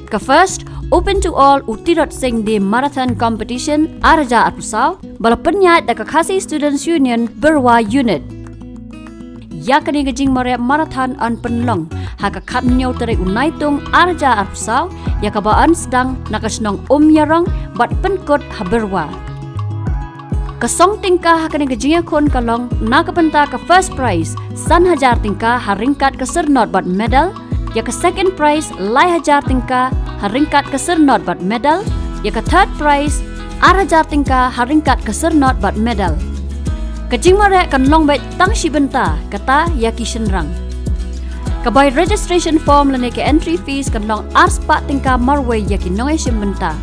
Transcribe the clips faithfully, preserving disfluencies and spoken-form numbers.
Ka first Open to All Utirot Singh Day Marathon Competition ar hajar arphew saw ba la pynïaid da ka Khasi Students Union Byrwa Unit. Ïa kane ka jingmareh marathon yn pynlong ha ka khathynñiew tarik u Naitung ar hajar arphew saw, ïa kaba yn sdang na ka shnong Umïarong bad pynkut ha Byrwa. Ka song tyngka ha kane ka jingïakhun ka long na ka bynta ka first prize san hajar tyngka ha ryngkat ka syrnod bad medal, ïa ka second prize lai hajar tyngka ha ryngkat ka syrnod bad medal, ïa ka third prize ar hajar tyngka ha ryngkat ka syrnod bad medal. Ka jingmareh kan long beit tang shi bynta, kata ïa ki shynrang. Ka bai registration form lane ka entry fees kan long ar spah tyngka marwei ïa ki nongïashim bynta.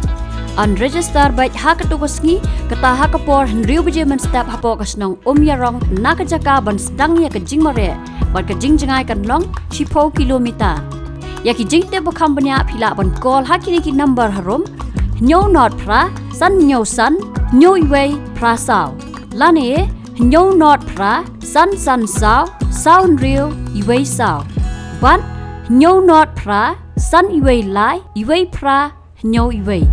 Yn register beit ha kato ka sngi, kata ha ka por hynriew baje mynstep hapoh ka shnong Umïarong na ka jaka ban sdang ïa ka jingmareh, bad ka jingjngai kan long shiphew kilometer. Ïa ki jingtip ba kham bniah phi lah ban call ha kine ki number harum: hynñiew nod phra san hynñiew san hynñiew wei phra saw, lane hynñiew nod phra san san saw saw hynriew wei saw, bad hynñiew nod phra san wei lai wei phra hynñiew wei.